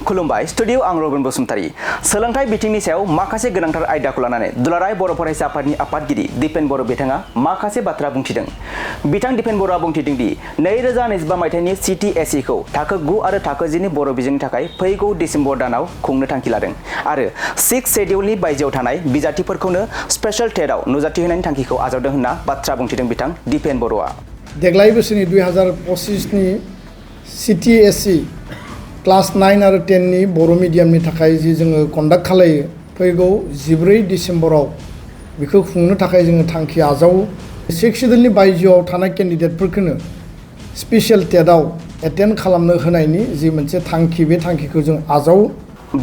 खुलुमबाय स्टुडियो आं रबिन बसुमतारी सोलोंथाइ बिथिंनि सायाव माखासे गोनांथार आयदाखौ लानानै दुलाराय बर' फरायसा आफादनि आफादगिरि दिपेन बर' बिथाङा माखासे बाथ्रा बुंथिदों। बिथां दिपेन बर'आ बुंथिदों दि 2025 मायथाइनि CTSE खौ थाखो 9 आरो थाखो 10 नि बर' बिजोंनि थाखाय फैगौ डिसेम्बर दानाव खुंनो थांखि लादों आरो 6 शेड्यूलनि बायजोआव थानाय बिजाथिफोरखौनो स्पेशल टेटआव नुजाथि होनायनि थांखिखौ आजावदों होनना बाथ्रा बुंथिदों बिथां दिपेन बर'आ। देग्लाय बोसोरनि 2025 नि CTSE क्लास 9 आरो 10 नि बर' मिडियामनि थाखाय जि जोङो कन्डाक्ट खालायो फैगौ 14 डिसेम्बराव बेखौ खुंनो थाखाय जोङो थांखि आजावो। 6 शेड्यूलनि बायजोआव थानाय केन्डिडेटफोरखौनो स्पेशल टेटआव एटेन्ड खालामनो होनायनि जि मोनसे थांखि बे थांखिखौ जों आजावो।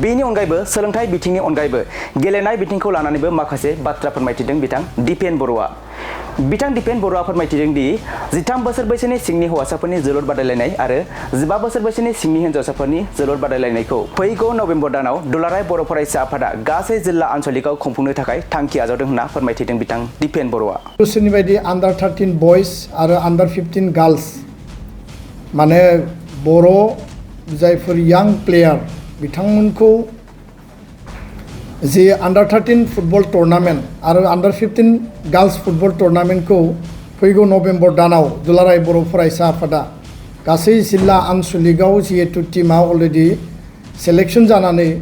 बेनि अनगायैबो सोलोंथाइ बिथिंनि अनगायैबो गेलेनाय बिथिंखौ लानानैबो माखासे बाथ्रा फोरमायथिदों बिथां दिपेन बर'आ। बिथां दिपेन बर'आ फोरमायथिदों दि 13 बोसोर बैसोनि सिंनि हौवासाफोरनि जोलुर बादायलायनाय आरो 15 बोसोर बैसोनि सिंनि हिन्जावसाफोरनि जोलुर बादायलायनायखौ फैगौ नभेम्बर दानाव दुलाराय बर' फरायसा आफादा गासै जिल्ला आन्सलिकआव खुंफुंनो थाखाय थांखि आजावदों होनना फोरमायथिदों बिथां दिपेन बर'आ। बोसोरनि बायदि आन्डार 13 बयस आरो आन्डार 15 गार्ल्स माने बर' जायफोर यां प्लेयार बिथांमोनखौ जे आन्डार 13 फुटबल टुर्नामेन्ट आरो आन्डार 15 गार्ल्स फुटबल टुर्नामेन्टखौ फैगौ नभेम्बर दानाव दुलाराय बर' फरायसा आफादा गासै जिल्ला आन्सलिकआव जिहेतु टीमा अलरेडि सेलेक्शन जानानै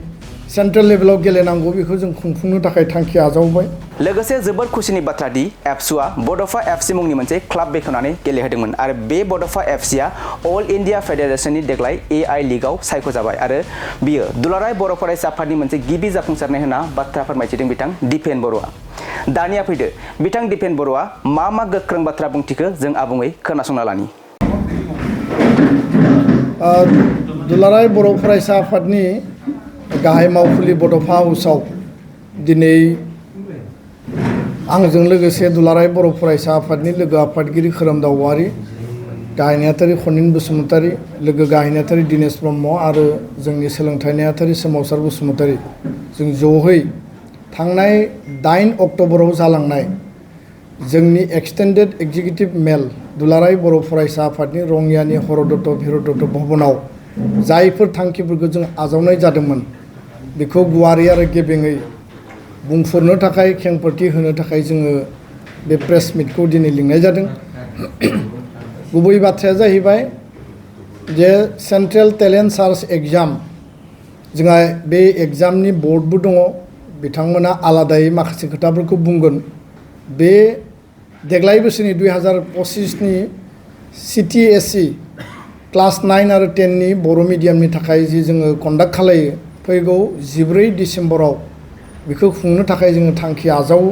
सेन्ट्रेल लेभेलाव गेलेनांगौ बेखौ जों खुंफुंनो थाखाय थांखि आजावबाय। लोगोसे जोबोद खुसिनि बाथ्रा दि एबसुआ बड'फा FC मुंनि मोनसे क्लाब बेखेवनानै गेलेहोदोंमोन आरो बे बड'फा FCआ अल इन्डिया फेडारेशननि देग्लाय AI लीगआव सायख'जाबाय आरो बियो दुलाराय बर' फरायसा आफादनि मोनसे गिबि जाफुंसारनाय होनना बाथ्रा फोरमायथिदों बिथां दिपेन बर'आ। दानिया फैदो बिथां दिपेन बर'आ मा गोख्रों बाथ्रा बुंथिखो जों आबुङै खोनासंना लानि। दुलाराय बर' फरायसा आफादनि गाहाय मावखुलि बड'फा हाउसआव दिनै आंजों लोगोसे दुलाराय बर' फरायसा आफादनि लोगो आफादगिरि खोरोमदाव औवारी, गाहाय नेहाथारि खनिन बसुमतारी, लोगो गाहाय नेहाथारि दिनेश ब्रह्म आरो जोंनि सोलोंथाइ नेहाथारि सोमावसार बसुमतारी जों जयै थांनाय 8 अक्ट'बराव जालांनाय जोंनि एक्सटेन्डेड एग्जिकिउटिभ मेल दुलाराय बर' फरायसा आफादनि रङियानि हरदत्त भिरदत्त भवनाव जायफोर थांखिफोरखौ जों आजावनाय जादोंमोन बेखौ गुवारै आरो गेबेङै बुंफोरनो थाखाय खेंफोरथि होनो थाखाय जोङो बे प्रेस मिटखौ दिनै लिंनाय जादों। गुबै बाथ्राया जाहैबाय जे सेन्ट्रेल टेलेन्ट सार्च एग्जाम जोंहा बे एग्जामनि बर्डबो दङ, बिथांमोना आलादायै माखासे खोथाफोरखौ बुंगोन। बे देग्लाय बोसोरनि 2025 नि CTSE क्लास 9 आरो 10 नि बर' मिडियामनि थाखाय जि जोङो कन्डाक्ट खालायो फैगौ 14 डिसेम्बराव बेखौ खुंनो थाखाय जोङो थांखि आजावो।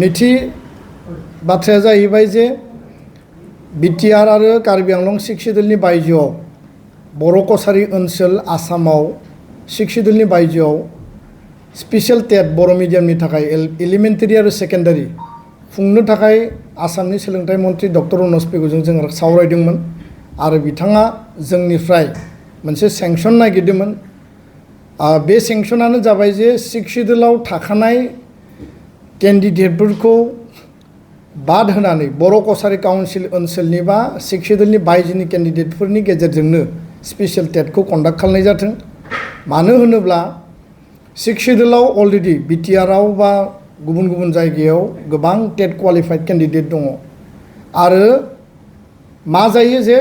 नैथि बाथ्राया जाहैबाय जे BTR आरो कार्बि आंलं 6 शेड्यूलनि बायजोआव बर' कसारि ओनसोल आसामाव 6 शेड्यूलनि बायजोआव स्पेशल टेट बर' मिडियामनि थाखाय एलिमेन्टारि आरो सेकेन्डारि खुंनो थाखाय आसामनि सोलोंथाइ मन्त्रि डक्टर अनस पेगुजों जों सावरायदोंमोन आरो बिथाङा जोंनिफ्राय मोनसे सेंसन नागिरदोंमोन। बे सेंसनानो जाबाय जे 6 शेड्यूलाव थाखानाय केन्डिडेटफोरखौ बाद होनानै बर' कसारि काउन्सिल ओनसोलनि बा 6 शेड्यूलनि बायजोनि केन्डिडेटफोरनि गेजेरजोंनो स्पेशल टेटखौ कन्डाक्ट खालामनाय जाथों। मानो होनोब्ला 6 शेड्यूलाव अलरेडि BTRआव बा गुबुन गुबुन जायगायाव गोबां टेट क्वालिफाइड केन्डिडेट दङ आरो मा जायो जे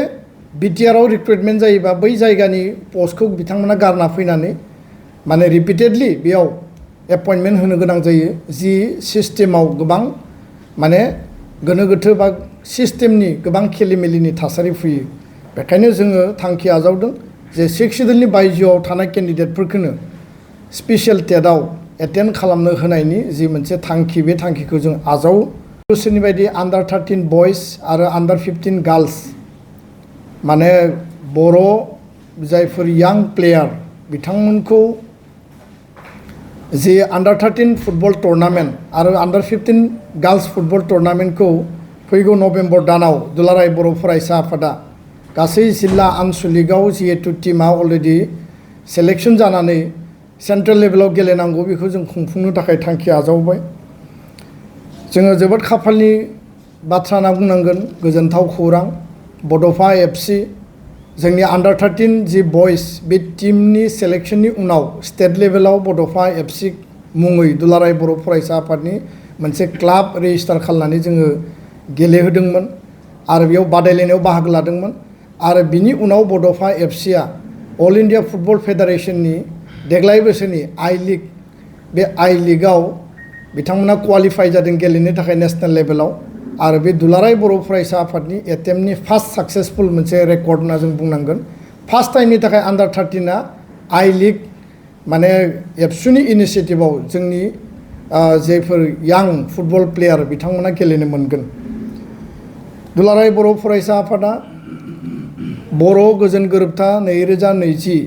BTRआव रिक्रुटमेन्ट जायोबा बै जायगानि पस्टखौ बिथांमोना गारना फैनानै माने रिपिटेडलि बेयाव एपइन्टमेन्ट होनो गोनां जायो, जि सिस्टेमाव गोबां माने गोनो गोथो बा सिस्टेमनि गोबां खेलिमेलिनि थासारि फैयो। बेखायनो जोङो थांखि आजावदों जे 6 शेड्यूलनि बायजोआव थानाय केन्डिडेटफोरखौनो स्पेशल टेटआव एटेन्ड खालामनो होनायनि जि मोनसे थांखि बे थांखिखौ जों आजावो। बोसोरनि बायदि आन्डार 13 बयस आरो आन्डार 15 गार्ल्स माने बर' जायफोर यां प्लेयार बिथांमोनखौ जे आन्डार 13 फुटबल टुर्नामेन्ट आरो आन्डार 15 गार्ल्स फुटबल टुर्नामेन्टखौ फैगौ नभेम्बर दानाव दुलाराय बर' फरायसा आफादा गासै जिल्ला आन्सलिकआव जिहेतु टीमा अलरेडि सेलेक्शन जानानै सेन्ट्रेल लेभेलाव गेलेनांगौ बेखौ जों खुंफुंनो थाखाय थांखि आजावबाय। जोङो जोबोद खाफालनि बाथ्रा होनना बुंनांगोन, गोजोनथाव खौरां। बड'फा FC जोंनि आन्डार 13 जि बयस बे टीमनि सेलेक्शननि उनाव स्टेट लेभेलाव बड'फा एफसि मुङै दुलाराय बर' फरायसा आफादनि मोनसे क्लाब रेजिस्टार खालामनानै जोङो गेलेहोदोंमोन आरो बेयाव बादायलायनायाव बाहागो लादोंमोन आरो बिनि उनाव बड'फा एफसिआ अल इन्डिया फुटबल फेडारेशननि देग्लाय बोसोरनि आई लीग बे आई लीगआव बिथांमोना क्वालिफाइ जादों गेलेनो थाखाय नेशनेल लेभेलाव आरो बे दुलाराय बर' फरायसा आफादनि एटेम्पनि फार्स्ट साक्सेसफुल मोनसे रेकर्ड होनना जों बुंनांगोन फार्स्ट टाइमनि थाखाय आन्डार 13आ आई लीग माने एबसुनि इनिशिएटिभआव जोंनि जायफोर यां फुटबल प्लेयार बिथांमोना गेलेनो मोनगोन दुलाराय बर' फरायसा आफादा बर' गोजोन गोरोबथा 2020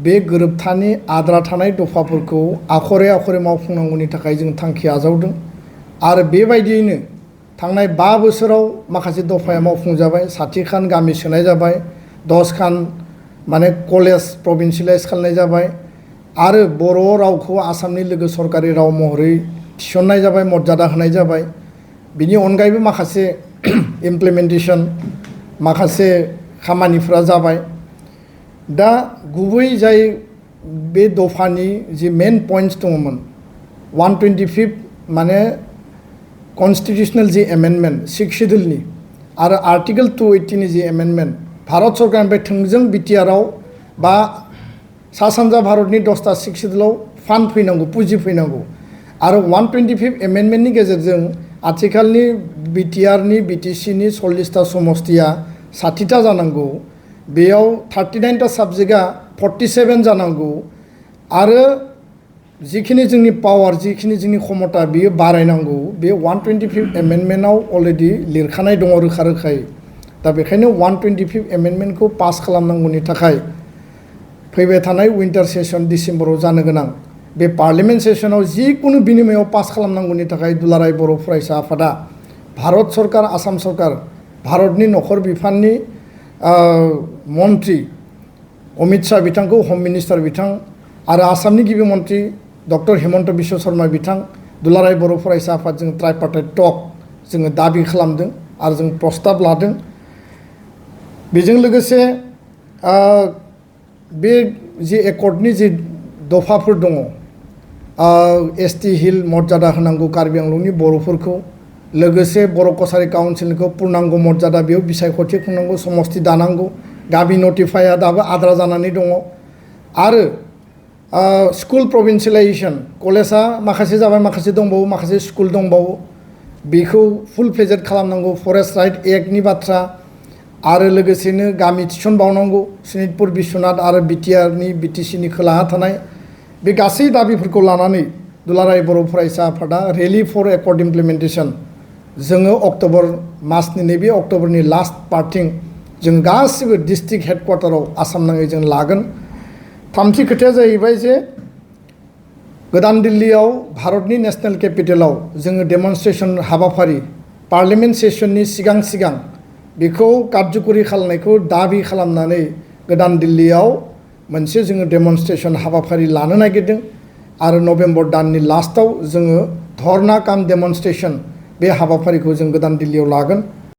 बे गोरोबथानि आद्रा थानाय दफाफोरखौ आखरे आखरे मावफुंनांगौनि थाखाय जों थांखि आजावदों आरो बेबायदियैनो थांनाय 5 बोसोराव माखासे दफाया मावफुंजाबाय 60 खान गामि सोनाय जाबाय 10 खान माने कलेज प्रभिन्सियेलाइज खालामनाय जाबाय आरो बर' रावखौ आसामनि लोगो सरकारि राव महरै थिसननाय जाबाय मर्यादा होनाय जाबाय बिनि अनगायैबो माखासे इमप्लिमेन्टेसन माखासे खामानिफोरा जाबाय दा गुबै जाय बे दफानि जि मेन पइन्ट्स दङमोन 125 माने कन्स्टिटिउसनेल जि एमेन्डमेन्ट 6 शेड्युलनि आरो आर्टिकल 280 नि जि एमेन्डमेन्ट भारत सरकारनिफ्राय थोंजों बिटिआरआव बा सा सानजा भारतनि 10टा 6 शेड्युलाव फान्ड फैनांगौ पुँजि फैनांगौ आरो 125 एमेन्डमेन्टनि गेजेरजों आथिखालनि बिटिआरनि बिटिसिनि 40टा समष्टिया 60टा जानांगौ बेयाव 39टा साबजेक्टआ 47 जानांगौ आरो जिखिनि जोंनि पावार जिखिनि जोंनि क्षमता बियो बारायनांगौ बे 125 एमेन्डमेन्टआव अलरेडि लिरखानाय दङ रोखा रोखायै दा बेखायनो 125 एमेन्डमेन्टखौ पास खालामनांगौनि थाखाय फैबाय थानाय विन्टार सेसन डिसेम्बराव जानो गोनां बे पार्लियामेन्ट सेसनाव जिकुनु बिनिमयाव पास खालामनांगौनि थाखाय दुलाराय बर' फरायसा आफादा भारत सरकार आसाम सरकार भारतनि नखर बिफाननि मन्त्रि अमित शाह बिथांखौ हम मिनिस्टार बिथां आरो आसामनि गिबि मन्त्रि डक्टर हिमन्त बिश्व शर्मा बिथां दुलाराय बर' फरायसा आफादजों ट्राइपार्टाइट टक जोङो दाबि खालामदों आरो जों प्रस्ताब लादों बेजों लोगोसे बे जि एकर्डनि जि दफाफोर दङ एसटि हिल मर्यादा होनांगौ कार्बि आंलंनि बर'फोरखौ लोगोसे बर' कसारि काउन्सिलखौ पुर्नांग मर्यादा बेयाव बिसायख'थि खुंनांगौ समष्टि दानांगौ गामि नटिफाइआ दाबो आद्रा जानानै दङ आरो स्कुल प्रभिन्सियेलाइजेसन कलेजा माखासे जाबाय माखासे दंबावो माखासे स्कुल दंबावो बेखौ फुल फ्लेजेड खालामनांगौ फरेस्ट राइट एक्टनि बाथ्रा आरो लोगोसेनो गामि थिसनबावनांगौ सनितपुर बिश्वनाथ आरो बिटिआरनि बिटिसिनि खोलाहा थानाय बे गासै दाबिफोरखौ लानानै दुलाराय बर' फरायसा आफादा रेलि फर एकर्ड इमप्लिमेन्टेसन जोङो अक्ट'बर मासनि नैबे अक्ट'बरनि लास्ट पार्टिं जों गासिबो डिस्ट्रिक्ट हेडक्वार्टाराव आसाम नाङै जों लागोन थामथि खोथाया जाहैबाय जे गोदान दिल्लीयाव भारतनि नेशनेल केपिटेलाव जोङो डेमनस्ट्रेसन हाबाफारि पार्लियामेन्ट सेसननि सिगां सिगां बेखौ कार्यकरि खालामनायखौ दाबि खालामनानै गोदान दिल्लीयाव मोनसे जोङो डेमनस्ट्रेसन हाबाफारि लानो नागिरदों आरो नभेम्बर दाननि लास्टआव जोङो धर्ना काम डेमनस्ट्रेसन बे हाबाफारिखौ जों गोदान दिल्लीयाव लागोन